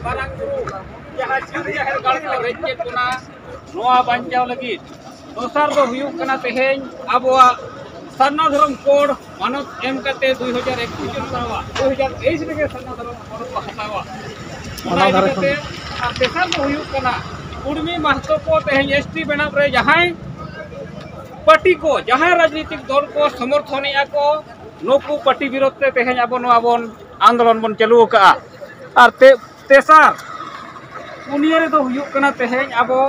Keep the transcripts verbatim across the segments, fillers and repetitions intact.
ᱢᱟᱨᱟᱝ ᱵᱩᱨᱩ ᱡᱟᱦᱟᱸ ᱪᱷᱟᱹᱴᱭᱟᱹᱨ ᱜᱟᱲ ᱠᱚ ᱨᱮᱡ ᱠᱮᱫ ᱵᱚᱱᱟ, ᱱᱚᱣᱟ ᱵᱟᱧᱪᱟᱣ ᱞᱟᱹᱜᱤᱫ ᱫᱚᱥᱟᱨ ᱫᱚ ᱦᱩᱭᱩᱜ ᱠᱟᱱᱟ ᱛᱮᱦᱮᱧ ᱟᱵᱚᱣᱟᱜ ᱥᱟᱨᱱᱟ ᱫᱷᱚᱨᱚᱢ ᱠᱳᱰ ᱢᱟᱱᱚᱛ ᱮᱢ ᱠᱟᱛᱮ ᱫᱩᱭ ᱦᱟᱡᱟᱨ ᱮᱠᱩᱥ ᱨᱮ ᱦᱟᱛᱟᱣᱟ, ᱫᱩᱭ ᱦᱟᱡᱟᱨ ᱛᱮᱭᱤᱥ ᱨᱮᱜᱮ ᱥᱟᱨᱱᱟ ᱫᱷᱚᱨᱚᱢ ᱠᱳᱰ ᱠᱚ ᱦᱟᱛᱟᱣᱟ᱾ ᱚᱱᱟ ᱤᱫᱤ ᱠᱟᱛᱮ ᱟᱨ ᱛᱮᱥᱟᱨ ᱫᱚ ᱦᱩᱭᱩᱜ ᱠᱟᱱᱟ ᱠᱩᱲᱢᱤ ᱢᱟᱦᱛᱚ ᱠᱚ ᱛᱮᱦᱮᱧ ᱮᱥ ᱴᱤ ᱵᱮᱱᱟᱣ ᱨᱮ ᱡᱟᱦᱟᱸᱭ ᱯᱟᱨᱴᱤ ᱠᱚ, ᱡᱟᱦᱟᱸᱭ ᱨᱟᱡᱽᱱᱤᱛᱤᱠ ᱫᱚᱞ ᱠᱚ ᱥᱚᱢᱚᱨᱛᱷᱚᱱᱮᱜᱼᱟ ᱠᱚ, ᱱᱩᱠᱩ ᱯᱟᱨᱴᱤ ᱵᱤᱨᱳᱫᱷ ᱛᱮ ᱛᱮᱦᱮᱧ ᱟᱵᱚ ᱱᱚᱣᱟ ᱵᱚᱱ ᱟᱱᱫᱳᱞᱚᱱ ᱵᱚᱱ ᱪᱟᱹᱞᱩ ᱟᱠᱟᱫᱼᱟ᱾ ᱟᱨ ᱛᱮ ᱛᱮᱥᱟᱨ ᱯᱩᱱᱭᱟᱹ ᱨᱮᱫᱚ ᱦᱩᱭᱩᱜ ᱠᱟᱱᱟ ᱛᱮᱦᱮᱧ ᱟᱵᱚ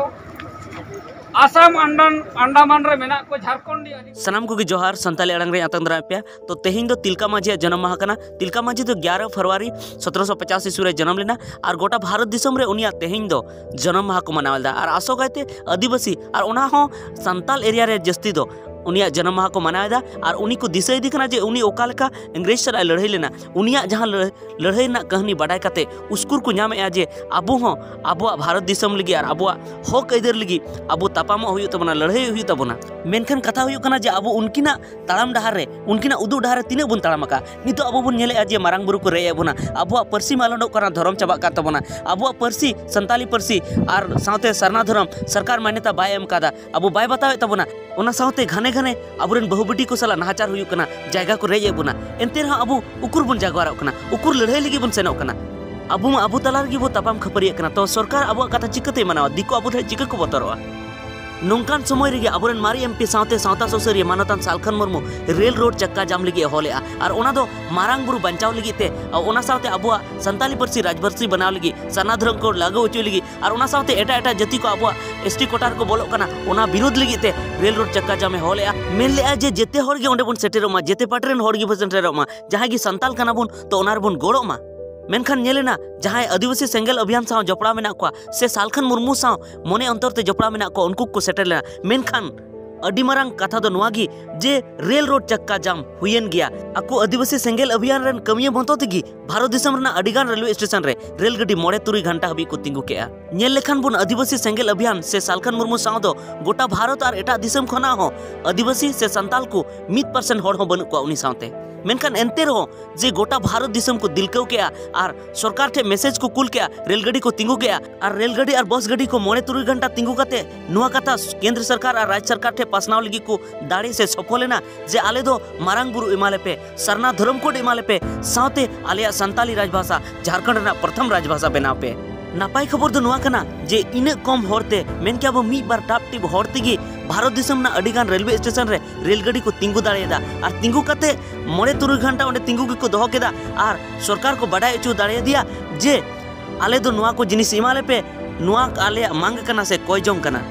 ᱟᱥᱟᱢ ᱟᱱᱰᱟᱱ ᱟᱱᱰᱟᱢᱟᱱ ᱨᱮ ᱢᱮᱱᱟᱜ ᱠᱚ ᱡᱷᱟᱲᱠᱷᱚᱸᱰᱤ ᱟᱹᱫᱤᱵᱟᱹᱥᱤ᱾ ᱥᱟᱱᱟᱢ ᱠᱚᱜᱮ ᱡᱚᱦᱟᱨ, ᱥᱟᱱᱛᱟᱞᱤ ᱟᱲᱟᱝ ᱨᱮ ᱟᱛᱟᱝ ᱫᱟᱨᱟᱢ ᱯᱮᱭᱟ᱾ ᱛᱚ ᱛᱮᱦᱮᱧ ᱫᱚ ᱛᱤᱞᱠᱟ ᱢᱟᱹᱡᱷᱤᱭᱟᱜ ᱡᱟᱱᱟᱢ ᱢᱟᱦᱟ ᱠᱟᱱᱟ᱾ ᱛᱤᱞᱠᱟ ᱢᱟᱹᱡᱷᱤ ᱫᱚ ᱜᱮᱭᱟᱨᱚ ᱯᱷᱮᱵᱽᱨᱩᱣᱟᱨᱤ ᱥᱚᱛᱨᱚᱥᱚ ᱯᱚᱪᱟᱥ ᱤᱥᱣᱤ ᱨᱮ ᱡᱟᱱᱟᱢ ᱞᱮᱱᱟ ᱟᱨ ᱜᱚᱴᱟ ᱵᱷᱟᱨᱚᱛ ᱫᱤᱥᱚᱢ ᱨᱮ ᱩᱱᱤᱭᱟᱜ ᱛᱮᱦᱮᱧ ᱫᱚ ᱡᱟᱱᱟᱢ ᱢᱟᱦᱟ ᱠᱚ ᱢᱟᱱᱟᱣ ᱮᱫᱟ᱾ ᱟᱨ ᱟᱥᱚᱠᱟᱭᱛᱮ ᱟᱹᱫᱤᱵᱟᱹᱥᱤ ᱟᱨ ᱚᱱᱟ ᱦᱚᱸ ᱥᱟᱱᱛᱟᱞ ᱮᱨᱤᱭᱟ ᱨᱮ ᱡᱟᱹᱥᱛᱤ ᱫᱚ ᱩᱱᱤᱭᱟᱜ ᱡᱟᱱᱟᱢ ᱢᱟᱦᱟ ᱠᱚ ᱢᱟᱱᱟᱣ ᱮᱫᱟ᱾ ᱟᱨ ᱩᱱᱤ ᱠᱚ ᱫᱤᱥᱟᱹᱭᱮᱫᱮ ᱠᱟᱱᱟ ᱡᱮ ᱩᱱᱤ ᱚᱠᱟ ᱞᱮᱠᱟ ᱤᱝᱨᱮᱡᱽ ᱥᱟᱞᱟᱜ ᱮ ᱞᱟᱹᱲᱦᱟᱹᱭ ᱞᱮᱱᱟ, ᱩᱱᱤᱭᱟᱜ ᱡᱟᱦᱟᱸ ᱞᱟᱹᱲ- ᱞᱟᱹᱲᱦᱟᱹᱭ ᱨᱮᱱᱟᱜ ᱠᱟᱹᱦᱱᱤ ᱵᱟᱰᱟᱭ ᱠᱟᱛᱮ ᱩᱥᱠᱩᱨ ᱠᱚ ᱧᱟᱢᱮᱫᱼᱟ ᱡᱮ ᱟᱵᱚ ᱦᱚᱸ ᱟᱵᱚᱣᱟᱜ ᱵᱷᱟᱨᱚᱛ ᱫᱤᱥᱚᱢ ᱞᱟᱹᱜᱤᱫ ᱟᱨ ᱟᱵᱚᱣᱟᱜ ᱦᱚᱠ ᱟᱹᱭᱫᱟᱹᱨ ᱞᱟᱹᱜᱤᱫ ᱟᱵᱚ ᱛᱟᱯᱟᱢᱚᱜ ᱦᱩᱭᱩᱜ ᱛᱟᱵᱚᱱᱟ, ᱞᱟᱹᱲᱦᱟᱹᱭ ᱦᱩᱭᱩᱜ ᱛᱟᱵᱚᱱᱟ᱾ ᱢᱮᱱᱠᱷᱟᱱ ᱠᱟᱛᱷᱟ ᱦᱩᱭᱩᱜ ᱠᱟᱱᱟ ᱡᱮ ᱟᱵᱚ ᱩᱱᱠᱤᱱᱟᱜ ᱛᱟᱲᱟᱢ ᱰᱟᱦᱟᱨ ᱨᱮ, ᱩᱱᱠᱤᱱᱟᱜ ᱩᱫᱩᱜ ᱰᱟᱦᱟᱨ ᱨᱮ ᱛᱤᱱᱟᱹᱜ ᱵᱚᱱ ᱛᱟᱲᱟᱢ ᱟᱠᱟᱫᱼᱟ᱾ ᱱᱤᱛᱚᱜ ᱟᱵᱚ ᱵᱚᱱ ᱧᱮᱞᱮᱫᱼᱟ ᱡᱮ ᱢᱟᱨᱟᱝ ᱵᱩᱨᱩ ᱠᱚ ᱨᱮᱡ ᱮᱫ ᱵᱚᱱᱟ, ᱟᱵᱚᱣᱟᱜ ᱯᱟᱹᱨᱥᱤ ᱢᱟᱞᱚᱴᱚᱜ ᱠᱟᱱᱟ, ᱫᱷᱚᱨᱚᱢ ᱪᱟᱵᱟᱜ ᱠᱟᱱ ᱛᱟᱵᱚᱱᱟ, ᱟᱵᱚᱣᱟᱜ ᱯᱟᱹᱨᱥᱤ, ᱥᱟᱱᱛᱟᱞᱤ ᱯᱟᱹᱨᱥᱤ ᱟᱨ ᱥᱟᱶᱛᱮ ᱥᱟᱨᱱᱟ ᱫᱷᱚᱨᱚᱢ ᱥᱚᱨᱠᱟᱨ ᱢᱟᱱᱭᱚᱛᱟ ᱵᱟᱭ ᱮᱢ ᱠᱟᱫᱟ, ᱟᱵᱚ ᱵᱟᱭ ᱵᱟᱛᱟᱣᱮᱫ ᱛᱟᱵᱚᱱᱟ᱾ ᱚᱱᱟ ᱥᱟᱶᱛᱮ ᱜᱷᱟᱱᱮ ᱜᱷᱟᱱᱮ ᱟᱵᱚᱨᱮᱱ ᱵᱟᱹᱦᱩ ᱵᱤᱴᱤ ᱠᱚ ᱥᱟᱞᱟᱜ ᱱᱟᱦᱟᱪᱟᱨ ᱦᱩᱭᱩᱜ ᱠᱟᱱᱟ, ᱡᱟᱭᱜᱟ ᱠᱚ ᱨᱮᱡ ᱮᱫ ᱵᱚᱱᱟ᱾ ᱮᱱᱛᱮ ᱨᱮᱦᱚᱸ ᱟᱵᱚ ᱩᱠᱩᱨ ᱵᱚᱱ ᱡᱟᱜᱣᱟᱨᱚᱜ ᱠᱟᱱᱟ, ᱩᱠᱩᱨ ᱞᱟᱹᱲᱦᱟᱹᱭ ᱞᱟᱹᱜᱤᱫ ᱵᱚᱱ ᱥᱮᱱᱚᱜ ᱠᱟᱱᱟ᱾ ᱟᱵᱚ ᱢᱟ ᱟᱵᱚ ᱛᱟᱞᱟ ᱨᱮᱜᱮ ᱵᱚ ᱛᱟᱯᱟᱢ ᱠᱷᱟᱹᱯᱟᱹᱨᱤᱭᱟᱹᱜ ᱠᱟᱱᱟ᱾ ᱛᱚ ᱥᱚᱨᱠᱟᱨ ᱟᱵᱚᱣᱟᱜ ᱠᱟᱛᱷᱟ ᱪᱤᱠᱟᱹᱛᱮᱭ ᱢᱟᱱᱟᱣᱟ? ᱫᱤᱠᱩ ᱟᱵᱚ ᱴᱷᱮᱱ ᱪᱤᱠᱟᱹ ᱠᱚ ᱵᱚᱛᱚᱨᱚᱜᱼᱟ? ᱱᱚᱝᱠᱟᱱ ᱥᱚᱢᱚᱭ ᱨᱮᱜᱮ ᱟᱵᱚᱨᱮᱱ ᱢᱟᱨᱮ ᱮᱢ ᱯᱤ ᱥᱟᱶᱛᱮ ᱥᱟᱶᱛᱟ ᱥᱩᱥᱟᱹᱨᱤᱭᱟᱹ ᱢᱟᱱᱚᱛᱟᱱ ᱥᱟᱞᱠᱷᱟᱱ ᱢᱩᱨᱢᱩ ᱨᱮᱞ ᱨᱳᱰ ᱪᱟᱠᱟ ᱡᱟᱢ ᱞᱟᱹᱜᱤᱫ ᱮ ᱦᱚᱦᱚ ᱞᱮᱫᱼᱟ᱾ ᱟᱨ ᱚᱱᱟ ᱫᱚ ᱢᱟᱨᱟᱝ ᱵᱩᱨᱩ ᱵᱟᱧᱪᱟᱣ ᱞᱟᱹᱜᱤᱫ ᱛᱮ, ᱚᱱᱟ ᱥᱟᱶᱛᱮ ᱟᱵᱚᱣᱟᱜ ᱥᱟᱱᱛᱟᱞᱤ ᱯᱟᱹᱨᱥᱤ ᱨᱟᱡᱽᱯᱟᱹᱨᱥᱤ ᱵᱮᱱᱟᱣ ᱞᱟᱹᱜᱤᱫ, ᱥᱟᱨᱱᱟ ᱫᱷᱚᱨᱚᱢ ᱠᱳᱰ ᱞᱟᱹᱜᱩ ᱦᱚᱪᱚᱭ ᱞᱟᱹᱜᱤᱫ, ᱟᱨ ᱚᱱᱟ ᱥᱟᱶᱛᱮ ᱮᱴᱟᱜ ᱮᱴᱟᱜ ᱡᱟᱹᱛᱤ ᱠᱚ ᱟᱵᱚᱣᱟᱜ ᱮᱥ ᱴᱤ ᱠᱳᱴᱟ ᱨᱮᱠᱚ ᱵᱚᱞᱚᱜ ᱠᱟᱱᱟ, ᱚᱱᱟ ᱵᱤᱨᱳᱫᱷ ᱞᱟᱹᱜᱤᱫ ᱛᱮ ᱨᱮᱞ ᱨᱳᱰ ᱪᱟᱠᱟ ᱡᱟᱢ ᱮ ᱦᱚᱦᱚ ᱞᱮᱫᱼᱟ᱾ ᱢᱮᱱ ᱞᱮᱫᱼᱟ ᱡᱮ ᱡᱮᱛᱮ ᱦᱚᱲ ᱜᱮ ᱚᱸᱰᱮ ᱵᱚᱱ ᱥᱮᱴᱮᱨᱚᱜ ᱢᱟ, ᱡᱮᱛᱮ ᱯᱟᱦᱴᱟ ᱨᱮᱱ ᱦᱚᱲ ᱜᱮᱵᱚᱱ ᱥᱮᱴᱮᱨᱚᱜ ᱢᱟ, ᱡᱟᱦᱟᱸᱭ ᱜᱮ ᱥᱟᱱᱛᱟᱞ ᱠᱟᱱᱟ ᱵᱚᱱ, ᱛᱚ ᱚᱱᱟ ᱨᱮᱵᱚᱱ ᱜᱚᱲᱚᱜ ᱢᱟ᱾ ᱢᱮᱱᱠᱷᱟᱱ ᱧᱮᱞᱮᱱᱟ, ᱡᱟᱦᱟᱸᱭ ᱟᱹᱫᱤᱵᱟᱹᱥᱤ ᱥᱮᱸᱜᱮᱞ ᱚᱵᱷᱤᱭᱟᱱ ᱥᱟᱶ ᱡᱚᱯᱲᱟᱣ ᱢᱮᱱᱟᱜ ᱠᱚᱣᱟ ᱥᱮ ᱥᱟᱞᱠᱷᱟᱱ ᱢᱩᱨᱢᱩ ᱥᱟᱶ ᱢᱚᱱᱮ ᱚᱱᱛᱚᱨ ᱛᱮ ᱡᱚᱯᱲᱟᱣ ᱢᱮᱱᱟᱜ ᱠᱚᱣᱟ, ᱩᱱᱠᱩ ᱠᱚ ᱥᱮᱴᱮᱨ ᱞᱮᱱᱟ᱾ ᱢᱮᱱᱠᱷᱟᱱ ᱟᱹᱰᱤ ᱢᱟᱨᱟᱝ ᱠᱟᱛᱷᱟ ᱫᱚ ᱱᱚᱣᱟ ᱜᱮ ᱡᱮ ᱨᱮᱞ ᱨᱳᱰ ᱪᱟᱠᱟ ᱡᱟᱢ ᱦᱩᱭᱮᱱ ᱜᱮᱭᱟ᱾ ᱟᱠᱚ ᱟᱹᱫᱤᱵᱟᱹᱥᱤ ᱥᱮᱸᱜᱮᱞ ᱚᱵᱷᱤᱭᱟᱱ ᱨᱮᱱ ᱠᱟᱹᱢᱤᱭᱟᱹ ᱢᱚᱛᱚ ᱛᱮᱜᱮ ᱵᱷᱟᱨᱚᱛ ᱫᱤᱥᱚᱢ ᱨᱮᱱᱟᱜ ᱟᱹᱰᱤ ᱜᱟᱱ ᱨᱮᱞᱣᱮ ᱥᱴᱮᱥᱚᱱ ᱨᱮ ᱨᱮᱞ ᱜᱟᱹᱰᱤ ᱢᱚᱬᱮ ᱛᱩᱨᱩᱭ ᱜᱷᱚᱱᱴᱟ ᱦᱟᱹᱵᱤᱡ ᱠᱚ ᱛᱤᱸᱜᱩ ᱠᱮᱜᱼᱟ᱾ ᱧᱮᱞ ᱞᱮᱠᱷᱟᱱ ᱵᱚᱱ ᱟᱹᱫᱤᱵᱟᱹᱥᱤ ᱥᱮᱸᱜᱮᱞ ᱚᱵᱷᱤᱭᱟᱱ ᱥᱮ ᱥᱟᱞᱠᱷᱟᱱ ᱢᱩᱨᱢᱩ ᱥᱟᱶ ᱫᱚ ᱜᱚᱴᱟ ᱵᱷᱟᱨᱚᱛ ᱟᱨ ᱮᱴᱟᱜ ᱫᱤᱥᱚᱢ ᱠᱷᱚᱱᱟᱜ ᱦᱚᱸ ᱟᱹᱫᱤᱵᱟᱹᱥᱤ ᱥᱮ ᱥᱟᱱᱛᱟᱞ ᱠᱚ ᱢᱤᱫ ᱯᱟᱨᱥᱮᱱᱴ ᱦᱚᱲ ᱦᱚᱸ ᱵᱟᱹᱱᱩᱜ ᱠᱚᱣᱟ ᱩᱱᱤ ᱥᱟᱶᱛᱮ᱾ ᱢᱮᱱᱠᱷᱟᱱ ᱮᱱᱛᱮ ᱨᱮᱦᱚᱸ ᱡᱮ ᱜᱚᱴᱟ ᱵᱷᱟᱨᱚᱛ ᱫᱤᱥᱚᱢ ᱠᱚ ᱫᱤᱞᱠᱟᱹᱣ ᱠᱮᱜᱼᱟ ᱟᱨ ᱥᱚᱨᱠᱟᱨ ᱴᱷᱮᱱ ᱢᱮᱥᱮᱡᱽ ᱠᱚ ᱠᱩᱞ ᱠᱮᱜᱼᱟ, ᱨᱮᱞ ᱜᱟᱹᱰᱤ ᱠᱚ ᱛᱤᱸᱜᱩ ᱠᱮᱜᱼᱟ ᱟᱨ ᱨᱮᱞ ᱜᱟᱹᱰᱤ ᱟᱨ ᱵᱚᱥ ᱜᱟᱹᱰᱤ ᱠᱚ ᱢᱚᱬᱮ ᱛᱩᱨᱩᱭ ᱜᱷᱚᱱᱴᱟ ᱛᱤᱸᱜᱩ ᱠᱟᱛᱮ ᱱᱚᱣᱟ ᱠᱟᱛᱷᱟ ᱠᱮᱱᱫᱨᱚ ᱥᱚᱨᱠᱟᱨ ᱟᱨ ᱨᱟᱡᱽ ᱥᱚᱨᱠᱟᱨ ᱴᱷᱮᱱ ᱯᱟᱥᱱᱟᱣ ᱞᱟᱹᱜᱤᱫ ᱠᱚ ᱫᱟᱲᱮ ᱥᱮ ᱥᱚᱯᱷᱚᱞ ᱮᱱᱟ ᱡᱮ ᱟᱞᱮ ᱫᱚ ᱢᱟᱨᱟᱝ ᱵᱩᱨᱩ ᱮᱢᱟ ᱞᱮᱯᱮ, ᱥᱟᱨᱱᱟ ᱫᱷᱚᱨᱚᱢ ᱠᱳᱰ ᱮᱢᱟ ᱞᱮᱯᱮ, ᱥᱟᱶᱛᱮ ᱟᱞᱮᱭᱟᱜ ᱥᱟᱱᱛᱟᱞᱤ ᱨᱟᱡᱽᱵᱷᱟᱥᱟ ᱡᱷᱟᱲᱠᱷᱚᱸᱰ ᱨᱮᱱᱟᱜ ᱯᱨᱚᱛᱷᱚᱢ ᱨᱟᱡᱽᱵᱷᱟᱥᱟ ᱵᱮᱱᱟᱣ ᱯᱮ᱾ ᱱᱟᱯᱟᱭ ᱠᱷᱚᱵᱚᱨ ᱫᱚ ᱱᱚᱣᱟ ᱠᱟᱱᱟ ᱡᱮ ᱤᱱᱟᱹᱜ ᱠᱚᱢ ᱦᱚᱲ ᱛᱮ, ᱢᱮᱱ ᱠᱮᱭᱟ ᱵᱚ ᱢᱤᱫ ᱵᱟᱨ ᱴᱟᱯ ᱴᱤᱯ ᱦᱚᱲ ᱛᱮᱜᱮ ᱵᱷᱟᱨᱚᱛ ᱫᱤᱥᱚᱢ ᱨᱮᱱᱟᱜ ᱟᱹᱰᱤ ᱜᱟᱱ ᱨᱮᱞᱣᱮ ᱥᱴᱮᱥᱚᱱ ᱨᱮ ᱨᱮᱞ ᱜᱟᱹᱰᱤ ᱠᱚ ᱛᱤᱸᱜᱩ ᱫᱟᱲᱮᱭᱟᱫᱟ᱾ ᱟᱨ ᱛᱤᱸᱜᱩ ᱠᱟᱛᱮ ᱢᱚᱬᱮ ᱛᱩᱨᱩᱭ ᱜᱷᱚᱱᱴᱟ ᱚᱸᱰᱮ ᱛᱤᱸᱜᱩ ᱜᱮᱠᱚ ᱫᱚᱦᱚ ᱠᱮᱫᱟ ᱟᱨ ᱥᱚᱨᱠᱟᱨ ᱠᱚ ᱵᱟᱰᱟᱭ ᱦᱚᱪᱚ ᱫᱟᱲᱮᱭᱟᱫᱮᱭᱟ ᱡᱮ ᱟᱞᱮ ᱫᱚ ᱱᱚᱣᱟ ᱠᱚ ᱡᱤᱱᱤᱥ ᱮᱢᱟ ᱞᱮᱯᱮ, ᱱᱚᱣᱟ ᱟᱞᱮᱭᱟᱜ ᱢᱟᱝ ᱠᱟᱱᱟ ᱥᱮ ᱠᱚᱭ ᱡᱚᱝ ᱠᱟᱱᱟ᱾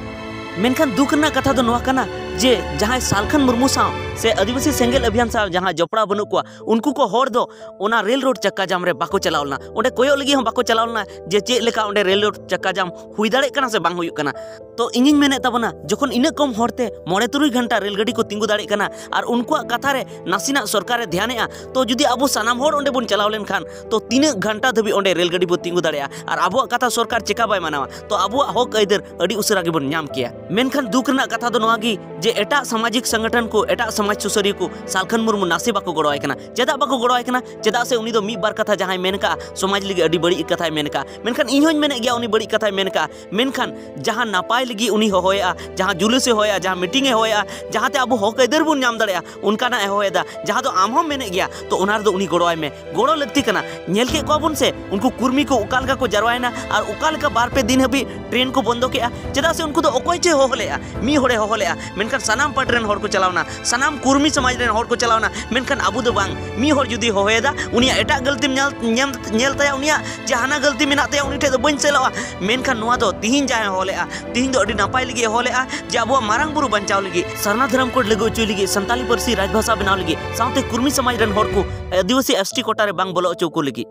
ᱢᱮᱱᱠᱷᱟᱱ ᱫᱩᱠ ᱨᱮᱱᱟᱜ ᱠᱟᱛᱷᱟ ᱫᱚ ᱱᱚᱣᱟ ᱠᱟᱱᱟ ᱡᱮ ᱡᱟᱦᱟᱸᱭ ᱥᱟᱞᱠᱷᱟᱱ ᱢᱩᱨᱢᱩ ᱥᱟᱶ ᱥᱮ ᱟᱹᱫᱤᱵᱟᱹᱥᱤ ᱥᱮᱸᱜᱮᱞ ᱚᱵᱷᱤᱭᱟᱱ ᱥᱟᱶ ᱡᱟᱦᱟᱸ ᱡᱚᱯᱲᱟᱣ ᱵᱟᱹᱱᱩᱜ ᱠᱚᱣᱟ, ᱩᱱᱠᱩ ᱠᱚ ᱦᱚᱲ ᱫᱚ ᱚᱱᱟ ᱨᱮᱞ ᱨᱳᱰ ᱪᱟᱠᱟ ᱡᱟᱢ ᱨᱮ ᱵᱟᱠᱚ ᱪᱟᱞᱟᱣ ᱞᱮᱱᱟ, ᱚᱸᱰᱮ ᱠᱚᱭᱚᱜ ᱞᱟᱹᱜᱤᱫ ᱦᱚᱸ ᱵᱟᱠᱚ ᱪᱟᱞᱟᱣ ᱞᱮᱱᱟ ᱡᱮ ᱪᱮᱫ ᱞᱮᱠᱟ ᱚᱸᱰᱮ ᱨᱮᱞ ᱨᱳᱰ ᱪᱟᱠᱟ ᱡᱟᱢ ᱦᱩᱭ ᱫᱟᱲᱮᱭᱟᱜ ᱠᱟᱱᱟ ᱥᱮ ᱵᱟᱝ ᱦᱩᱭᱩᱜ ᱠᱟᱱᱟ᱾ ᱛᱚ ᱤᱧᱤᱧ ᱢᱮᱱᱮᱫ ᱛᱟᱵᱚᱱᱟ, ᱡᱚᱠᱷᱚᱱ ᱤᱱᱟᱹᱜ ᱠᱚᱢ ᱦᱚᱲᱛᱮ ᱢᱚᱬᱮ ᱛᱩᱨᱩᱭ ᱜᱷᱚᱱᱴᱟ ᱨᱮᱞ ᱜᱟᱹᱰᱤ ᱠᱚ ᱛᱤᱸᱜᱩ ᱫᱟᱲᱮᱭᱟᱜ ᱠᱟᱱᱟ ᱟᱨ ᱩᱱᱠᱩᱣᱟᱜ ᱠᱟᱛᱷᱟ ᱨᱮ ᱱᱟᱥᱮᱱᱟᱜ ᱥᱚᱨᱠᱟᱨᱮ ᱫᱷᱮᱭᱟᱱᱮᱜᱼᱟ, ᱛᱚ ᱡᱩᱫᱤ ᱟᱵᱚ ᱥᱟᱱᱟᱢ ᱦᱚᱲ ᱚᱸᱰᱮ ᱵᱚᱱ ᱪᱟᱞᱟᱣ ᱞᱮᱱᱠᱷᱟᱱ, ᱛᱚ ᱛᱤᱱᱟᱹᱜ ᱜᱷᱚᱱᱴᱟ ᱫᱷᱟᱹᱵᱤᱡ ᱚᱸᱰᱮ ᱨᱮᱞ ᱜᱟᱹᱰᱤ ᱵᱚ ᱛᱤᱸᱜᱩ ᱫᱟᱲᱮᱭᱟᱜᱼᱟ? ᱟᱨ ᱟᱵᱚᱣᱟᱜ ᱠᱟᱛᱷᱟ ᱥᱚᱨᱠᱟᱨ ᱪᱮᱠᱟ ᱵᱟᱭ ᱢᱟᱱᱟᱣᱟ? ᱛᱚ ᱟᱵᱚᱣᱟᱜ ᱦᱚᱠ ᱟᱹᱭᱫᱟᱹᱨ ᱟᱹᱰᱤ ᱩᱥᱟᱹᱨᱟ ᱜᱮᱵᱚᱱ ᱧᱟᱢ ᱠᱮᱭᱟ᱾ ᱢᱮᱱᱠᱷᱟᱱ ᱫᱩᱠ ᱨᱮᱱᱟᱜ ᱠᱟᱛᱷᱟ ᱫᱚ ᱱᱚᱣᱟ ᱜᱮ ᱡᱮ ᱮᱴᱟᱜ ᱥᱟᱢᱟᱡᱤᱠ ᱥᱚᱝᱜᱚᱴᱷᱚᱱ ᱠᱚ, ᱮᱴᱟᱜ ᱥᱚᱢᱟᱡᱽ ᱥᱩᱥᱟᱹᱨᱤᱭᱟᱹ ᱠᱚ ᱥᱟᱞᱠᱷᱟᱱ ᱢᱩᱨᱢᱩ ᱱᱟᱥᱮ ᱵᱟᱠᱚ ᱜᱚᱲᱚᱣᱟᱭ ᱠᱟᱱᱟ᱾ ᱪᱮᱫᱟᱜ ᱵᱟᱠᱚ ᱜᱚᱲᱚᱣᱟᱭ ᱠᱟᱱᱟ? ᱪᱮᱫᱟᱜ ᱥᱮ ᱩᱱᱤ ᱫᱚ ᱢᱤᱫ ᱵᱟᱨ ᱠᱟᱛᱷᱟ ᱡᱟᱦᱟᱸᱭ ᱢᱮᱱ ᱠᱟᱜᱼᱟ, ᱥᱚᱢᱟᱡᱽ ᱞᱟᱹᱜᱤᱫ ᱟᱹᱰᱤ ᱵᱟᱹᱲᱤᱡ ᱠᱟᱛᱷᱟᱭ ᱢᱮᱱ ᱠᱟᱜᱼᱟ᱾ ᱢᱮᱱᱠᱷᱟᱱ ᱤᱧ ᱦᱚᱸᱧ ᱢᱮᱱᱮᱫ ᱜᱮᱭᱟ ᱩᱱᱤ ᱵᱟᱹᱲᱤᱡ ᱠᱟᱛᱷᱟᱭ ᱢᱮᱱ ᱠᱟᱜᱼᱟ, ᱢᱮᱱᱠᱷᱟᱱ ᱡᱟᱦᱟᱸ ᱱᱟᱯᱟᱭ ᱞᱟᱹᱜᱤᱫ ᱩᱱᱤ ᱦᱚᱦᱚᱭᱮᱫᱼᱟ, ᱡᱟᱦᱟᱸ ᱡᱩᱞᱩᱥᱮ ᱦᱚᱦᱚᱭᱟ, ᱡᱟᱦᱟᱸ ᱢᱤᱴᱤᱝ ᱮ ᱦᱚᱦᱚᱭᱟ, ᱡᱟᱦᱟᱸᱛᱮ ᱟᱵᱚ ᱦᱚᱠ ᱟᱹᱭᱫᱟᱹᱨ ᱵᱚᱱ ᱧᱟᱢ ᱫᱟᱲᱮᱭᱟᱜᱼᱟ, ᱚᱱᱠᱟᱱᱟᱜ ᱮ ᱦᱚᱦᱚᱭᱮᱫᱟ, ᱡᱟᱦᱟᱸ ᱫᱚ ᱟᱢ ᱦᱚᱸᱢ ᱢᱮᱱᱮᱫ ᱜᱮᱭᱟ, ᱛᱚ ᱚᱱᱟ ᱨᱮᱫᱚ ᱩᱱᱤ ᱜᱚᱲᱚᱣᱟᱭ ᱢᱮ, ᱜᱚᱲᱚ ᱞᱟᱹᱠᱛᱤ ᱠᱟᱱᱟ᱾ ᱧᱮᱞ ᱠᱮᱫ ᱠᱚᱣᱟ ᱵᱚᱱ ᱥᱮ ᱩᱱᱠᱩ ᱠᱩᱨᱢᱤ ᱠᱚ ᱚᱠᱟ ᱞᱮᱠᱟ ᱠᱚ ᱡᱟᱨᱣᱟᱭᱮᱱᱟ ᱟᱨ ᱚᱠᱟ ᱞᱮᱠᱟ ᱵᱟᱨ ᱯᱮ ᱫᱤᱱ ᱦᱟᱹᱵᱤᱡ ᱴᱨᱮᱱ ᱠᱚ ᱵᱚᱱᱫᱚ ᱠᱮᱜᱼᱟ? ᱪᱮᱫᱟᱜ ᱥᱮ ᱩᱱᱠᱩ ᱫᱚ ᱚᱠᱚᱭ ᱪᱚᱭ ᱦᱚᱦᱚ ᱞᱮᱜᱼᱟ, ᱢᱤᱫ ᱦᱚᱲᱮ ᱦᱚᱦᱚ ᱞᱮᱜᱼᱟ, ᱢᱮᱱᱠᱷᱟᱱ ᱥᱟᱱᱟᱢ ᱯᱟᱹᱴᱤ ᱨᱮᱱ ᱦᱚᱲ ᱠᱚ ᱪᱟᱞᱟᱣᱱᱟ, ᱥᱟᱱᱟᱢ ᱠᱩᱨᱢᱤ ᱥᱚᱢᱟᱡᱽ ᱨᱮᱱ ᱦᱚᱲ ᱠᱚ ᱪᱟᱞᱟᱣᱱᱟ, ᱢᱮᱱᱠᱷᱟᱱ ᱟᱵᱚ ᱫᱚ ᱵᱟᱝ᱾ ᱢᱤᱫ ᱦᱚᱲ ᱡᱩᱫᱤ ᱦᱚᱦᱚᱭᱮᱫᱟ, ᱩᱱᱤᱭᱟᱜ ᱮᱴᱟᱜ ᱜᱟᱹᱞᱛᱤᱢ ᱧᱮᱞ, ᱧᱮᱞ, ᱧᱮᱞ ᱛᱟᱭᱟ, ᱩᱱᱤᱭᱟᱜ ᱡᱮ ᱦᱟᱱᱟ ᱜᱟᱹᱞᱛᱤ ᱢᱮᱱᱟᱜ ᱛᱟᱭᱟ, ᱩᱱᱤ ᱴᱷᱮᱡ ᱫᱚ ᱵᱟᱹᱧ ᱥᱮᱞᱚᱜᱼᱟ᱾ ᱢᱮᱱᱠᱷᱟᱱ ᱱᱚᱣᱟ ᱫᱚ ᱛᱤᱦᱤᱧ ᱡᱟᱦᱟᱸᱭ ᱦᱚᱦᱚ ᱞᱮᱜᱼᱟ, ᱛᱤᱦᱤᱧ ᱫᱚ ᱟᱹᱰᱤ ᱱᱟᱯᱟᱭ ᱞᱟᱹᱜᱤᱫ ᱮ ᱦᱚᱦᱚ ᱞᱮᱜᱼᱟ ᱡᱮ ᱟᱵᱚᱣᱟᱜ ᱢᱟᱨᱟᱝ ᱵᱩᱨᱩ ᱵᱟᱧᱪᱟᱣ ᱞᱟᱹᱜᱤᱫ, ᱥᱟᱨᱱᱟ ᱫᱷᱚᱨᱚᱢ ᱠᱳᱰ ᱞᱟᱹᱜᱩ ᱦᱚᱪᱚᱭ ᱞᱟᱹᱜᱤᱫ, ᱥᱟᱱᱛᱟᱞᱤ ᱯᱟᱹᱨᱥᱤ ᱨᱟᱡᱽᱵᱷᱟᱥᱟ ᱵᱮᱱᱟᱣ ᱞᱟᱹᱜᱤᱫ, ᱥᱟᱶᱛᱮ ᱠᱩᱨᱢᱤ ᱥᱚᱢᱟᱡᱽ ᱨᱮᱱ ᱦᱚᱲ ᱠᱚ ᱟᱹᱫᱤᱵᱟᱹᱥᱤ ᱮᱥ ᱴᱤ ᱠᱳᱴᱟ ᱨᱮ ᱵᱟᱝ ᱵᱚᱞᱚ ᱦᱚᱪᱚ ᱠᱚ ᱞᱟᱹᱜᱤᱫ᱾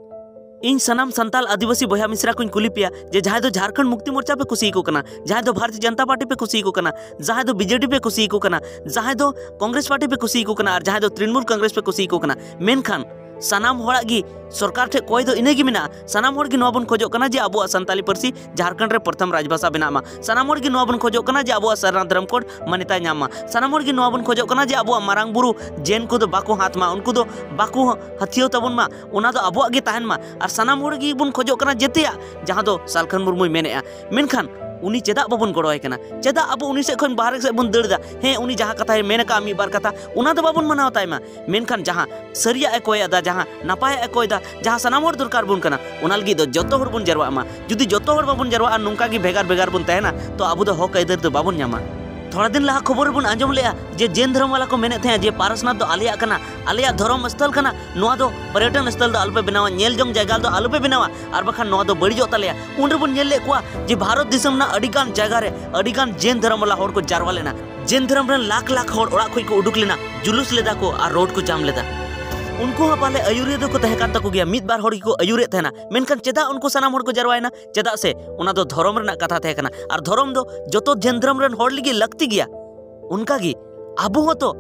ᱤᱧ ᱥᱟᱱᱟᱢ ᱥᱟᱱᱛᱟᱞ ᱟᱹᱫᱤᱵᱟᱹᱥᱤ ᱵᱚᱭᱦᱟ ᱢᱤᱥᱨᱟ ᱠᱚᱧ ᱠᱩᱞᱤ ᱯᱮᱭᱟ ᱡᱮ ᱡᱟᱦᱟᱸᱭ ᱫᱚ ᱡᱷᱟᱨᱠᱷᱚᱸᱰ ᱢᱩᱠᱛᱤ ᱢᱳᱨᱪᱟ ᱯᱮ ᱠᱩᱥᱤᱭᱟᱠᱚ ᱠᱟᱱᱟ, ᱡᱟᱦᱟᱸᱭ ᱫᱚ ᱵᱷᱟᱨᱚᱛᱤᱭᱚ ᱡᱚᱱᱚᱛᱟ ᱯᱟᱨᱴᱤ ᱯᱮ ᱠᱩᱥᱤᱭᱟᱠᱚ ᱠᱟᱱᱟ, ᱡᱟᱦᱟᱸᱭ ᱫᱚ ᱵᱤᱡᱮᱰᱤ ᱯᱮ ᱠᱩᱥᱤᱭᱟᱠᱚ ᱠᱟᱱᱟ, ᱡᱟᱦᱟᱸᱭ ᱫᱚ ᱠᱚᱝᱜᱨᱮᱥ ᱯᱟᱨᱴᱤ ᱯᱮ ᱠᱩᱥᱤᱭᱟᱠᱚ ᱠᱟᱱᱟ, ᱟᱨ ᱡᱟᱦᱟᱸᱭ ᱫᱚ ᱛᱨᱤᱱᱢᱩᱞ ᱠᱚᱝᱜᱨᱮᱥ ᱯᱮ ᱠᱩᱥᱤᱭᱟᱠᱚ ᱠᱟᱱᱟ, ᱢᱮᱱᱠᱷᱟᱱ ᱥᱟᱱᱟᱢ ᱦᱚᱲᱟᱜ ᱜᱮ ᱥᱚᱨᱠᱟᱨ ᱴᱷᱮᱱ ᱠᱚᱭ ᱫᱚ ᱤᱱᱟᱹ ᱜᱮ ᱢᱮᱱᱟᱜᱼᱟ᱾ ᱥᱟᱱᱟᱢ ᱦᱚᱲ ᱜᱮ ᱱᱚᱣᱟ ᱵᱚᱱ ᱠᱷᱚᱡᱚᱜ ᱠᱟᱱᱟ ᱡᱮ ᱟᱵᱚᱣᱟᱜ ᱥᱟᱱᱛᱟᱞᱤ ᱯᱟᱹᱨᱥᱤ ᱡᱷᱟᱨᱠᱷᱚᱸᱰ ᱨᱮ ᱯᱨᱚᱛᱷᱚᱢ ᱨᱟᱡᱽᱵᱷᱟᱥᱟ ᱵᱮᱱᱟᱜ ᱢᱟ᱾ ᱥᱟᱱᱟᱢ ᱦᱚᱲ ᱜᱮ ᱱᱚᱣᱟ ᱵᱚᱱ ᱠᱷᱚᱡᱚᱜ ᱠᱟᱱᱟ ᱡᱮ ᱟᱵᱚᱣᱟᱜ ᱥᱟᱨᱱᱟ ᱫᱷᱚᱨᱚᱢ ᱠᱳᱰ ᱢᱟᱱᱭᱚᱛᱟᱭ ᱧᱟᱢ ᱢᱟ᱾ ᱥᱟᱱᱟᱢ ᱦᱚᱲ ᱜᱮ ᱱᱚᱣᱟ ᱵᱚᱱ ᱠᱷᱚᱡᱚᱜ ᱠᱟᱱᱟ ᱡᱮ ᱟᱵᱚᱣᱟᱜ ᱢᱟᱨᱟᱝ ᱵᱩᱨᱩ ᱡᱮᱱ ᱠᱚᱫᱚ ᱵᱟᱠᱚ ᱦᱟᱛ ᱢᱟ, ᱩᱱᱠᱩ ᱫᱚ ᱵᱟᱠᱚ ᱦᱟᱹᱛᱭᱟᱹᱣ ᱛᱟᱵᱚᱱ ᱢᱟ, ᱚᱱᱟ ᱫᱚ ᱟᱵᱚᱣᱟᱜ ᱜᱮ ᱛᱟᱦᱮᱱ ᱢᱟ᱾ ᱟᱨ ᱥᱟᱱᱟᱢ ᱦᱚᱲ ᱜᱮᱵᱚᱱ ᱠᱷᱚᱡᱚᱜ ᱠᱟᱱᱟ ᱡᱮᱛᱮᱭᱟᱜ, ᱡᱟᱦᱟᱸ ᱫᱚ ᱥᱟᱞᱠᱷᱟᱱ ᱢᱩᱨᱢᱩᱭ ᱢᱮᱱᱮᱫᱼᱟ᱾ ᱢᱮᱱᱠᱷᱟᱱ ᱩᱱᱤ ᱪᱮᱫᱟᱜ ᱵᱟᱵᱚᱱ ᱜᱚᱲᱚᱣᱟᱭ ᱠᱟᱱᱟ? ᱪᱮᱫᱟᱜ ᱟᱵᱚ ᱩᱱᱤ ᱥᱮᱫ ᱠᱷᱚᱱ ᱵᱟᱦᱨᱮ ᱥᱮᱫ ᱵᱚᱱ ᱫᱟᱹᱲ ᱮᱫᱟ? ᱦᱮᱸ, ᱩᱱᱤ ᱡᱟᱦᱟᱸ ᱠᱟᱛᱷᱟᱭ ᱢᱮᱱ ᱟᱠᱟᱫᱼᱟ ᱢᱤᱫ ᱵᱟᱨ ᱠᱟᱛᱷᱟ, ᱚᱱᱟ ᱫᱚ ᱵᱟᱵᱚᱱ ᱢᱟᱱᱟᱣ ᱛᱟᱭ ᱢᱟ᱾ ᱢᱮᱱᱠᱷᱟᱱ ᱡᱟᱦᱟᱸ ᱥᱟᱹᱨᱤᱭᱟᱜ ᱮ ᱠᱚᱭ ᱮᱫᱟ, ᱡᱟᱦᱟᱸ ᱱᱟᱯᱟᱭᱟᱜ ᱮ ᱠᱚᱭ ᱮᱫᱟ, ᱡᱟᱦᱟᱸ ᱥᱟᱱᱟᱢ ᱦᱚᱲ ᱫᱚᱨᱠᱟᱨ ᱵᱚᱱ ᱠᱟᱱᱟ, ᱚᱱᱟ ᱞᱟᱹᱜᱤᱫ ᱫᱚ ᱡᱚᱛᱚ ᱦᱚᱲ ᱵᱚᱱ ᱡᱟᱨᱣᱟᱜ ᱢᱟ᱾ ᱡᱩᱫᱤ ᱡᱚᱛᱚ ᱦᱚᱲ ᱵᱟᱵᱚᱱ ᱡᱟᱨᱣᱟᱜᱼᱟ, ᱱᱚᱝᱠᱟ ᱜᱮ ᱵᱷᱮᱜᱟᱨ ᱵᱷᱮᱜᱟᱨ ᱵᱚᱱ ᱛᱟᱦᱮᱱᱟ, ᱛᱚ ᱟᱵᱚ ᱫᱚ ᱦᱚᱠ ᱟᱹᱭᱫᱟᱹᱨ ᱫᱚ ᱵᱟᱵᱚᱱ ᱧᱟᱢᱟ᱾ ᱛᱷᱚᱲᱟ ᱫᱤᱱ ᱞᱟᱦᱟ ᱠᱷᱚᱵᱚᱨ ᱨᱮᱵᱚᱱ ᱟᱸᱡᱚᱢ ᱞᱮᱜᱼᱟ ᱡᱮ ᱡᱮᱱ ᱫᱷᱚᱨᱚᱢ ᱵᱟᱞᱟ ᱠᱚ ᱢᱮᱱᱮᱫ ᱛᱟᱦᱮᱸᱜᱼᱟ ᱡᱮ ᱯᱟᱨᱥᱱᱟᱛᱷ ᱫᱚ ᱟᱞᱮᱭᱟᱜ ᱠᱟᱱᱟ, ᱟᱞᱮᱭᱟᱜ ᱫᱷᱚᱨᱚᱢ ᱥᱛᱷᱚᱞ ᱠᱟᱱᱟ, ᱱᱚᱣᱟ ᱫᱚ ᱯᱚᱨᱭᱚᱴᱚᱱ ᱥᱛᱷᱚᱞ ᱫᱚ ᱟᱞᱚᱯᱮ ᱵᱮᱱᱟᱣᱟ, ᱧᱮᱞ ᱡᱚᱝ ᱡᱟᱭᱜᱟ ᱫᱚ ᱟᱞᱚᱯᱮ ᱵᱮᱱᱟᱣᱟ, ᱟᱨ ᱵᱟᱠᱷᱟᱱ ᱱᱚᱣᱟ ᱫᱚ ᱵᱟᱹᱲᱤᱡᱚᱜ ᱛᱟᱞᱮᱭᱟ᱾ ᱩᱱ ᱨᱮᱵᱚᱱ ᱧᱮᱞ ᱞᱮᱫ ᱠᱚᱣᱟ ᱡᱮ ᱵᱷᱟᱨᱚᱛ ᱫᱤᱥᱚᱢ ᱨᱮᱱᱟᱜ ᱟᱹᱰᱤ ᱜᱟᱱ ᱡᱟᱭᱜᱟ ᱨᱮ ᱟᱹᱰᱤ ᱜᱟᱱ ᱡᱮᱱ ᱫᱷᱚᱨᱚᱢ ᱵᱟᱞᱟ ᱦᱚᱲ ᱠᱚ ᱡᱟᱨᱣᱟ ᱞᱮᱱᱟ᱾ ᱡᱮᱱ ᱫᱷᱚᱨᱚᱢ ᱨᱮᱱ ᱞᱟᱠᱷ ᱞᱟᱠᱷ ᱦᱚᱲ ᱚᱲᱟᱜ ᱠᱷᱚᱱ ᱠᱚ ᱩᱰᱩᱠ ᱞᱮᱱᱟ, ᱡᱩᱞᱩᱥ ᱞᱮᱫᱟ ᱠᱚ ᱟᱨ ᱨᱳᱰ ᱠᱚ ᱡᱟᱢ ᱞᱮᱫᱟ᱾ ᱩᱱᱠᱩ ᱦᱚᱸ ᱯᱟᱞᱮ ᱟᱹᱭᱩᱨᱤᱭᱟᱹ ᱫᱚᱠᱚ ᱛᱟᱦᱮᱸ ᱠᱟᱱ ᱛᱟᱠᱚ ᱜᱮᱭᱟ, ᱢᱤᱫ ᱵᱟᱨ ᱦᱚᱲ ᱜᱮᱠᱚ ᱟᱹᱭᱩᱨᱮᱫ ᱛᱟᱦᱮᱱᱟ, ᱢᱮᱱᱠᱷᱟᱱ ᱪᱮᱫᱟᱜ ᱩᱱᱠᱩ ᱥᱟᱱᱟᱢ ᱦᱚᱲ ᱠᱚ ᱡᱟᱨᱣᱟᱭᱮᱱᱟ? ᱪᱮᱫᱟᱜ ᱥᱮ ᱚᱱᱟ ᱫᱚ ᱫᱷᱚᱨᱚᱢ ᱨᱮᱱᱟᱜ ᱠᱟᱛᱷᱟ ᱛᱟᱦᱮᱸ ᱠᱟᱱᱟ, ᱟᱨ ᱫᱷᱚᱨᱚᱢ ᱫᱚ ᱡᱚᱛᱚ ᱡᱮᱱ ᱫᱷᱚᱨᱚᱢ ᱨᱮᱱ ᱦᱚᱲ ᱞᱟᱹᱜᱤᱫ ᱞᱟᱹᱠᱛᱤ ᱜᱮᱭᱟ᱾ ᱚᱱᱠᱟ ᱜᱮ ᱟᱵᱚ ᱦᱚᱸᱛᱚ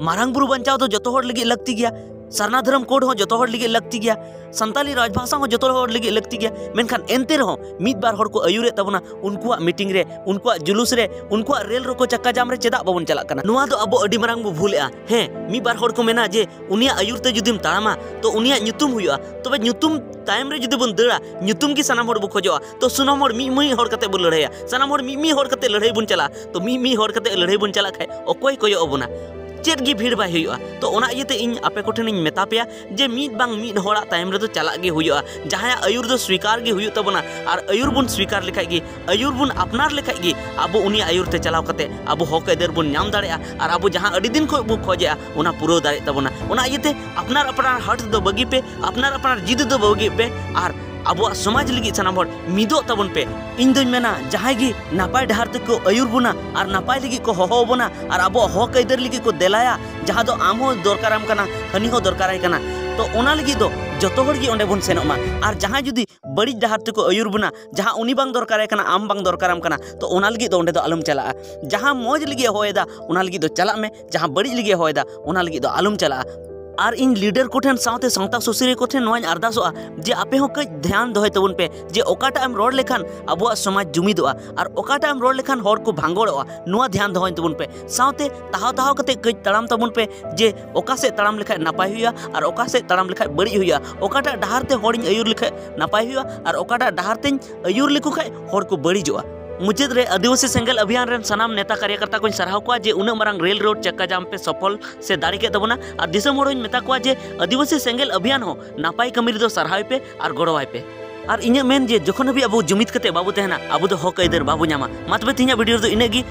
ᱢᱟᱨᱟᱝ ᱵᱩᱨᱩ ᱵᱟᱧᱪᱟᱣ ᱫᱚ ᱡᱚᱛᱚ ᱦᱚᱲ ᱞᱟᱹᱜᱤᱫ ᱞᱟᱹᱠᱛᱤ ᱜᱮᱭᱟ, ᱥᱟᱨᱱᱟ ᱫᱷᱚᱨᱚᱢ ᱠᱳᱰ ᱦᱚᱸ ᱡᱚᱛᱚ ᱦᱚᱲ ᱞᱟᱹᱜᱤᱫ ᱞᱟᱹᱠᱛᱤ ᱜᱮᱭᱟ, ᱥᱟᱱᱛᱟᱞᱤ ᱨᱟᱡᱽᱵᱷᱟᱥᱟ ᱦᱚᱸ ᱡᱚᱛᱚ ᱦᱚᱲ ᱞᱟᱹᱜᱤᱫ ᱞᱟᱹᱠᱛᱤ ᱜᱮᱭᱟ᱾ ᱢᱮᱱᱠᱷᱟᱱ ᱮᱱᱛᱮ ᱨᱮᱦᱚᱸ ᱢᱤᱫ ᱵᱟᱨ ᱦᱚᱲ ᱠᱚ ᱟᱹᱭᱩᱨᱮᱫ ᱛᱟᱵᱚᱱᱟ, ᱩᱱᱠᱩᱣᱟᱜ ᱢᱤᱴᱤᱝ ᱨᱮ, ᱩᱱᱠᱩᱣᱟᱜ ᱡᱩᱞᱩᱥ ᱨᱮ, ᱩᱱᱠᱩᱣᱟᱜ ᱨᱮᱞ ᱨᱳᱠᱳ ᱪᱟᱠᱟ ᱡᱟᱢ ᱨᱮ ᱪᱮᱫᱟᱜ ᱵᱟᱵᱚᱱ ᱪᱟᱞᱟᱜ ᱠᱟᱱᱟ? ᱱᱚᱣᱟ ᱫᱚ ᱟᱵᱚ ᱟᱹᱰᱤ ᱢᱟᱨᱟᱝ ᱵᱚ ᱵᱷᱩᱞᱮᱜᱼᱟ᱾ ᱦᱮᱸ, ᱢᱤᱫ ᱵᱟᱨ ᱦᱚᱲ ᱠᱚ ᱢᱮᱱᱟ ᱡᱮ ᱩᱱᱤᱭᱟᱜ ᱟᱹᱭᱩᱨ ᱛᱮ ᱡᱩᱫᱤᱢ ᱛᱟᱲᱟᱢᱟ ᱛᱚ ᱩᱱᱤᱭᱟᱜ ᱧᱩᱛᱩᱢ ᱦᱩᱭᱩᱜᱼᱟ, ᱛᱚᱵᱮ ᱧᱩᱛᱩᱢ ᱛᱟᱭᱚᱢ ᱨᱮ ᱡᱩᱫᱤ ᱵᱚᱱ ᱫᱟᱹᱲᱟ, ᱧᱩᱛᱩᱢ ᱜᱮ ᱥᱟᱱᱟᱢ ᱦᱚᱲ ᱵᱚ ᱠᱷᱚᱡᱚᱜᱼᱟ, ᱛᱚ ᱥᱟᱱᱟᱢ ᱦᱚᱲ ᱢᱤᱫ ᱢᱤᱫ ᱦᱚᱲ ᱠᱟᱛᱮ ᱵᱚ ᱞᱟᱹᱲᱦᱟᱹᱭᱟ, ᱥᱟᱱᱟᱢ ᱦᱚᱲ ᱢᱤᱫ ᱢᱤᱫ ᱦᱚᱲ ᱠᱟᱛᱮ ᱞᱟᱹᱲᱦᱟᱹᱭ ᱵᱚᱱ ᱪᱟᱞᱟᱜᱼᱟ᱾ ᱛᱚ ᱢᱤᱫ ᱢᱤᱫ ᱦᱚᱲ ᱠᱟᱛᱮ ᱞᱟᱹᱲᱦᱟᱹᱭ ᱵᱚᱱ ᱪᱟᱞᱟᱜ ᱠᱷᱟᱡ ᱚᱠᱚᱭ ᱠᱚᱭᱚᱜ ᱟᱵᱚᱱᱟ? ᱪᱮᱫ ᱜᱮ ᱵᱷᱤᱲ ᱵᱟᱭ ᱦᱩᱭᱩᱜᱼᱟ᱾ ᱛᱚ ᱚᱱᱟ ᱤᱭᱟᱹᱛᱮ ᱤᱧ ᱟᱯᱮ ᱠᱚᱴᱷᱮᱱᱤᱧ ᱢᱮᱛᱟ ᱯᱮᱭᱟ ᱡᱮ ᱢᱤᱫ ᱵᱟᱝ ᱢᱤᱫ ᱦᱚᱲᱟᱜ ᱛᱟᱭᱚᱢ ᱨᱮᱫᱚ ᱪᱟᱞᱟᱜ ᱜᱮ ᱦᱩᱭᱩᱜᱼᱟ᱾ ᱡᱟᱦᱟᱸᱭᱟᱜ ᱟᱹᱭᱩᱨ ᱫᱚ ᱥᱣᱤᱠᱟᱨ ᱜᱮ ᱦᱩᱭᱩᱜ ᱛᱟᱵᱚᱱᱟ, ᱟᱨ ᱟᱹᱭᱩᱨ ᱵᱚᱱ ᱥᱣᱤᱠᱟᱨ ᱞᱮᱠᱷᱟᱡ ᱜᱮ, ᱟᱹᱭᱩᱨ ᱵᱚᱱ ᱟᱯᱱᱟᱨ ᱞᱮᱠᱷᱟᱡ ᱜᱮ ᱟᱵᱚ ᱩᱱᱤᱭᱟᱜ ᱟᱹᱭᱩᱨ ᱛᱮ ᱪᱟᱞᱟᱣ ᱠᱟᱛᱮ ᱟᱵᱚ ᱦᱚᱠ ᱟᱹᱭᱫᱟᱹᱨ ᱵᱚᱱ ᱧᱟᱢ ᱫᱟᱲᱮᱭᱟᱜᱼᱟ, ᱟᱨ ᱟᱵᱚ ᱡᱟᱦᱟᱸ ᱟᱹᱰᱤ ᱫᱤᱱ ᱠᱷᱚᱡ ᱵᱚ ᱠᱷᱚᱡᱮᱜᱼᱟ ᱚᱱᱟ ᱯᱩᱨᱟᱹᱣ ᱫᱟᱲᱮᱭᱟᱜ ᱛᱟᱵᱚᱱᱟ᱾ ᱚᱱᱟ ᱤᱭᱟᱹᱛᱮ ᱟᱯᱱᱟᱨ ᱟᱯᱱᱟᱨ ᱦᱟᱴ ᱫᱚ ᱵᱟᱹᱜᱤ ᱯᱮ, ᱟᱯᱱᱟᱨ ᱟᱯᱱᱟᱨ ᱡᱤᱫ ᱫᱚ ᱵᱟᱹᱜᱤ ᱯᱮ, ᱟᱨ ᱟᱵᱚᱣᱟᱜ ᱥᱚᱢᱟᱡᱽ ᱞᱟᱹᱜᱤᱫ ᱥᱟᱱᱟᱢ ᱦᱚᱲ ᱢᱤᱫᱚᱜ ᱛᱟᱵᱚᱱ ᱯᱮ᱾ ᱤᱧ ᱫᱚᱧ ᱢᱮᱱᱟ ᱡᱟᱦᱟᱸᱭ ᱜᱮ ᱱᱟᱯᱟᱭ ᱰᱟᱦᱟᱨ ᱛᱮᱠᱚ ᱟᱹᱭᱩᱨ ᱵᱚᱱᱟ ᱟᱨ ᱱᱟᱯᱟᱭ ᱞᱟᱹᱜᱤᱫ ᱠᱚ ᱦᱚᱦᱚ ᱟᱵᱚᱱᱟ ᱟᱨ ᱟᱵᱚᱣᱟᱜ ᱦᱚᱠ ᱟᱹᱭᱫᱟᱹᱨ ᱞᱟᱹᱜᱤᱫ ᱠᱚ ᱫᱮᱞᱟᱭᱟ, ᱡᱟᱦᱟᱸ ᱫᱚ ᱟᱢ ᱦᱚᱸ ᱫᱚᱨᱠᱟᱨᱟᱢ ᱠᱟᱱᱟ, ᱦᱟᱹᱱᱤ ᱦᱚᱸ ᱫᱚᱨᱠᱟᱨᱟᱭ ᱠᱟᱱᱟ, ᱛᱚ ᱚᱱᱟ ᱞᱟᱹᱜᱤᱫ ᱫᱚ ᱡᱚᱛᱚ ᱦᱚᱲ ᱜᱮ ᱚᱸᱰᱮ ᱵᱚᱱ ᱥᱮᱱᱚᱜ ᱢᱟ᱾ ᱟᱨ ᱡᱟᱦᱟᱸᱭ ᱡᱩᱫᱤ ᱵᱟᱹᱲᱤᱡ ᱰᱟᱦᱟᱨ ᱛᱮᱠᱚ ᱟᱹᱭᱩᱨ ᱵᱚᱱᱟ, ᱡᱟᱦᱟᱸ ᱩᱱᱤ ᱵᱟᱝ ᱫᱚᱨᱠᱟᱨᱟᱭ ᱠᱟᱱᱟ, ᱟᱢ ᱵᱟᱝ ᱫᱚᱨᱠᱟᱨᱟᱢ ᱠᱟᱱᱟ, ᱛᱚ ᱚᱱᱟ ᱞᱟᱹᱜᱤᱫ ᱫᱚ ᱚᱸᱰᱮ ᱫᱚ ᱟᱞᱚᱢ ᱪᱟᱞᱟᱜᱼᱟ᱾ ᱡᱟᱦᱟᱸ ᱢᱚᱡᱽ ᱞᱟᱹᱜᱤᱫ ᱮ ᱦᱚᱦᱚᱭᱮᱫᱟ, ᱚᱱᱟ ᱞᱟᱹᱜᱤᱫ ᱫᱚ ᱪᱟᱞᱟᱜ ᱢᱮ, ᱡᱟᱦᱟᱸ ᱵᱟᱹᱲᱤᱡ ᱞᱟᱹᱜᱤᱫ ᱮ ᱦᱚᱦᱚᱭᱮᱫᱟ, ᱚᱱᱟ ᱞᱟᱹᱜᱤᱫ ᱫᱚ ᱟᱞᱚᱢ ᱪᱟᱞᱟᱜᱼᱟ᱾ ᱟᱨ ᱤᱧ ᱞᱤᱰᱟᱨ ᱠᱚᱴᱷᱮᱱ ᱥᱟᱶᱛᱮ ᱥᱟᱶᱛᱟ ᱥᱩᱥᱟᱹᱨᱤᱭᱟᱹ ᱠᱚᱴᱷᱮᱱ ᱱᱚᱣᱟᱧ ᱟᱨᱫᱟᱥᱚᱜᱼᱟ ᱡᱮ ᱟᱯᱮ ᱦᱚᱸ ᱠᱟᱹᱡ ᱫᱷᱮᱭᱟᱱ ᱫᱚᱦᱚᱭ ᱛᱟᱵᱚᱱ ᱯᱮ ᱡᱮ ᱚᱠᱟᱴᱟᱜ ᱮᱢ ᱨᱚᱲ ᱞᱮᱠᱷᱟᱱ ᱟᱵᱚᱣᱟᱜ ᱥᱚᱢᱟᱡᱽ ᱡᱩᱢᱤᱫᱚᱜᱼᱟ ᱟᱨ ᱚᱠᱟᱴᱟᱜ ᱮᱢ ᱨᱚᱲ ᱞᱮᱠᱷᱟᱱ ᱦᱚᱲ ᱠᱚ ᱵᱷᱟᱸᱜᱚᱲᱚᱜᱼᱟ, ᱱᱚᱣᱟ ᱫᱷᱮᱭᱟᱱ ᱫᱚᱦᱚᱭ ᱛᱟᱵᱚᱱ ᱯᱮ᱾ ᱥᱟᱶᱛᱮ ᱛᱟᱦᱟᱣ ᱛᱟᱦᱟᱣ ᱠᱟᱛᱮ ᱠᱟᱹᱡ ᱛᱟᱲᱟᱢ ᱛᱟᱵᱚᱱ ᱯᱮ ᱡᱮ ᱚᱠᱟ ᱥᱮᱫ ᱛᱟᱲᱟᱢ ᱞᱮᱠᱷᱟᱡ ᱱᱟᱯᱟᱭ ᱦᱩᱭᱩᱜᱼᱟ ᱟᱨ ᱚᱠᱟ ᱥᱮᱫ ᱛᱟᱲᱟᱢ ᱞᱮᱠᱷᱟᱡ ᱵᱟᱹᱲᱤᱡ ᱦᱩᱭᱩᱜᱼᱟ, ᱚᱠᱟᱴᱟᱜ ᱰᱟᱦᱟᱨ ᱛᱮ ᱦᱚᱲᱤᱧ ᱟᱹᱭᱩᱨ ᱞᱮᱠᱷᱟᱡ ᱱᱟᱯᱟᱭ ᱦᱩᱭᱩᱜᱼᱟ ᱟᱨ ᱚᱠᱟᱴᱟᱜ ᱰᱟᱦᱟᱨ ᱛᱮᱧ ᱟᱹᱭᱩᱨ ᱞᱮᱠᱚ ᱠᱷᱟᱡ ᱦᱚᱲ ᱠᱚ ᱵᱟᱹᱲᱤᱡᱚᱜᱼᱟ᱾ ᱢᱩᱪᱟᱹᱫ ᱨᱮ ᱟᱹᱫᱤᱵᱟᱹᱥᱤ ᱥᱮᱸᱜᱮᱞ ᱚᱵᱷᱤᱭᱟᱱ ᱨᱮᱱ ᱥᱟᱱᱟᱢ ᱱᱮᱛᱟ ᱠᱟᱨᱭᱟᱠᱚᱨᱛᱟ ᱠᱚᱧ ᱥᱟᱨᱦᱟᱣ ᱠᱚᱣᱟ ᱡᱮ ᱩᱱᱟᱹᱜ ᱢᱟᱨᱟᱝ ᱨᱮᱞ ᱨᱳᱰ ᱪᱟᱠᱟ ᱡᱟᱢ ᱯᱮ ᱥᱚᱯᱷᱚᱞ ᱥᱮ ᱫᱟᱲᱮ ᱠᱮᱫ ᱛᱟᱵᱚᱱᱟ᱾ ᱟᱨ ᱫᱤᱥᱚᱢ ᱦᱚᱲ ᱦᱚᱧ ᱢᱮᱛᱟ ᱠᱚᱣᱟ ᱡᱮ ᱟᱹᱫᱤᱵᱟᱹᱥᱤ ᱥᱮᱸᱜᱮᱞ ᱚᱵᱷᱤᱭᱟᱱ ᱦᱚᱸ ᱱᱟᱯᱟᱭ ᱠᱟᱹᱢᱤ ᱨᱮᱫᱚ ᱥᱟᱨᱦᱟᱣ ᱯᱮ ᱟᱨ ᱜᱚᱲᱚᱣᱟᱭ ᱯᱮ᱾ ᱟᱨ ᱤᱧᱟᱹᱜ ᱢᱮᱱ ᱡᱮ ᱡᱚᱠᱷᱚᱱ ᱦᱟᱹᱵᱤᱡ ᱟᱵᱚ ᱡᱩᱢᱤᱫ ᱠᱟᱛᱮ ᱵᱟᱵᱚ ᱛᱟᱦᱮᱱᱟ, ᱟᱵᱚ ᱫᱚ ᱦᱚᱠ ᱟᱹᱭᱫᱟᱹᱨ ᱵᱟᱵᱚ ᱧᱟᱢᱟ᱾ ᱢᱟ ᱛᱚᱵᱮ ᱛᱮᱦᱮᱧᱟᱜ ᱵᱷᱤᱰᱤᱭᱳ ᱨᱮᱫᱚ ᱤᱱᱟᱹᱜ ᱜᱮ᱾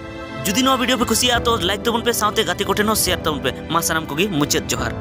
ᱡᱩᱫᱤ ᱱᱚᱣᱟ ᱵᱷᱤᱰᱤᱭᱳ ᱯᱮ ᱠᱩᱥᱤᱭᱟᱜᱼᱟ ᱛᱚ ᱞᱟᱭᱤᱠ ᱛᱟᱵᱚᱱ ᱯᱮ, ᱥᱟᱶᱛᱮ ᱜᱟᱛᱮ ᱠᱚᱴᱷᱮᱱ ᱦᱚᱸ ᱥᱮᱭᱟᱨ ᱛᱟᱵᱚᱱ ᱯᱮ᱾ ᱢᱟ ᱥᱟᱱᱟᱢ ᱠᱚᱜᱮ ᱢᱩᱪᱟᱹᱫ ᱡᱚᱦᱟᱨ᱾